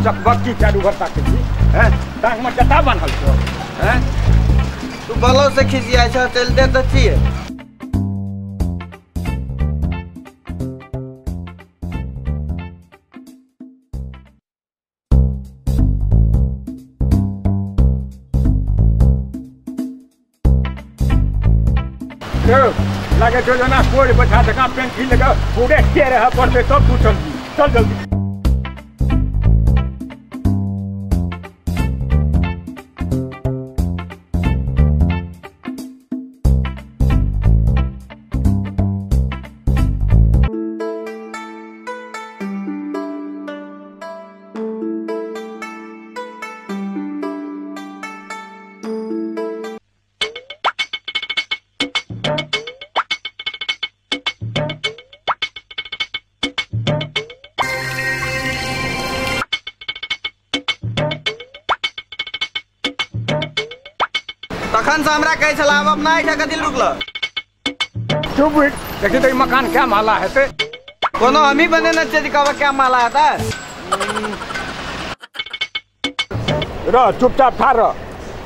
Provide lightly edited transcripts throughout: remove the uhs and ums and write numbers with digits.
चकबक्की चारू भर ताकै छी हैं टांग में जता बान्हल छौ हैं तू बलो से खिसियाइ छ चलते त छियै। लागे छौ जेना कोरि बैठा जकाँ पेंखी लगा पूरे के रहऽ पड़तै तब तू चल चल जल्दी। तखन से हमरा कहै छला आब अपना एहिठाम कथी रुकल? चुप देखी तऽ ई मकान क्या माला हेतै? कोनो हमही बनेने छियै जे कहबै क्या माला हेतै? रह चुपचाप ठाढ़ रह,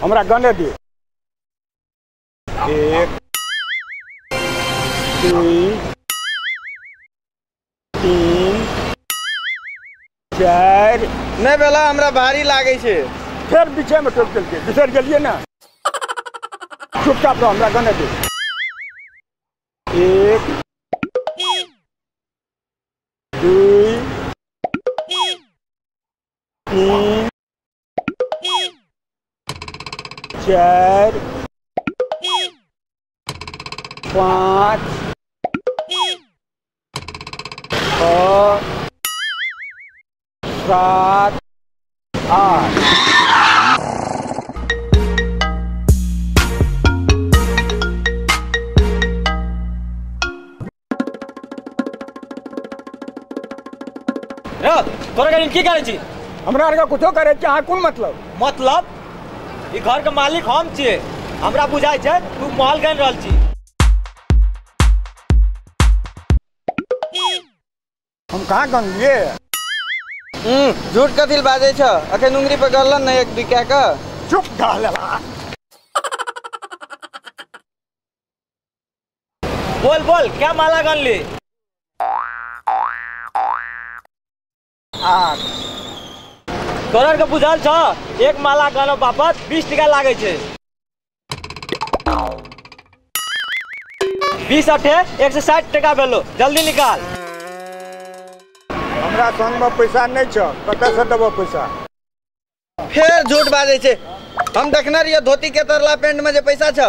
हमरा गने दियौ। 1 2 3 4 नहि भेला, हमरा भारी लागै छै। फेर बीचेमे टोकि देलकै, बिसरि गेलियै ने। चुपचाप रह, हमरा गने दे। 1 2 3 4 5 6 7 8। तोरा गाड़ी की करै छी? हमरा आरके कुछो करै छी, अहाँ कोन मतलब? मतलब ई घर के मालिक हम छियै, हमरा बुझाइ छै तू महल गनि रहल छी। हम कहाँ गनलियै? झूठ कथी लए बाजै छ? अखन उंगरी पर गललन ने 1 2 कए कऽ। चुप ढहलेला। बोल बोल क्या माला गनली? 8। तोरा के बुझल छ एक माला गनब बापत 20 टका लागै छै। 20 अठे 160 टका भेलो, जल्दी निकाल। हमरा संग में पैसा नहीं छ, कतऽ से देबो पैसा? फेर झूठ बाजै छै। हम देखने रहियै धोती के तरला पेंट में जे पैसा छ।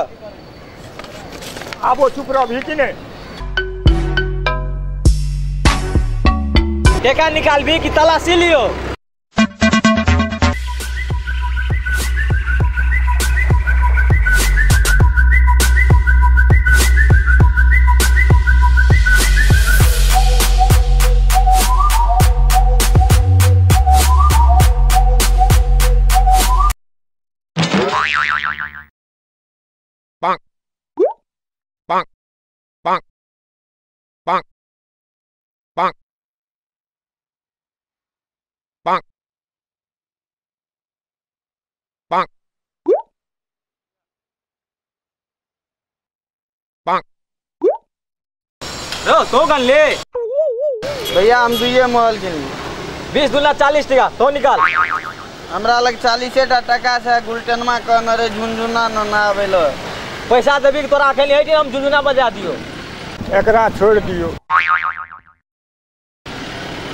आबो चुप रहबही कि नहि? टका निकालबी कि तलाशी लियो? Bonk. Bonk. Bonk. Bonk. Bonk. Bonk. Bonk. Bonk. रो तो गन ले भैया, हम दुइये महल गिनली। 20 दूना 40 टका तो निकाल। हमरा लग 40 टा टका छै, गुलटनमा कहने रहे झुनझुना नना आबै ल। पैसा देबी तोरा अखन एहिठाम हम झुनझुना बजा दियो। एकरा छोड़ दियो।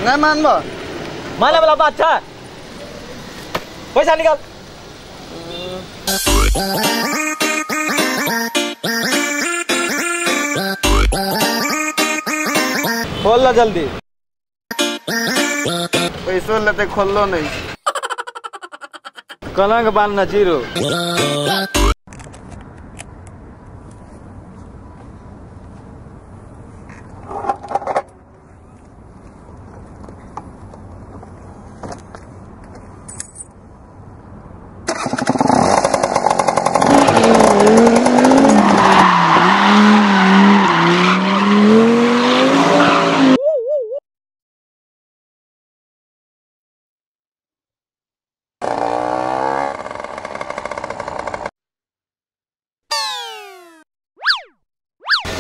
नहीं मानबो? माने वाला बात छै। पैसा निकाल। खोल ला जल्दी। पैसो लेते खोललो नहीं। कलंक बाल न जीरो।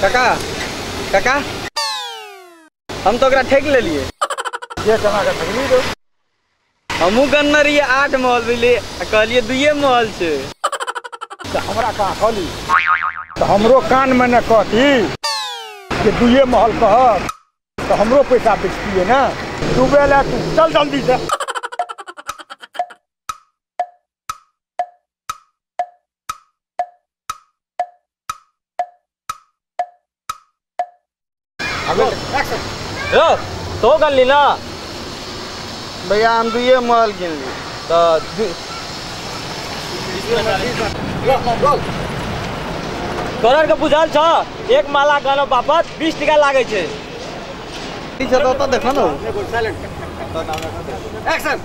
काका काका हम तो ओकरा ठकि लेलिए। ये केना के ठकली रे? हमहूँ गनने रहियै 8 महल बुझलियै, आ कहलियै 2 महल छै। तऽ हमरा कहाँ कहली? तऽ हमरो कानमे ने कहती कि 2 महल कहब तऽ हमरो पैसा बेचतियै ने। डूबे ला तू चल जल्दी से। रो तो गनली ना भैया? हम 2 महल गिनली। तऽ तोरा के बुझल छ एक माला गनो बापत 20 टका लागै छै। ठीक छै तऽ देखो न। एक्शन।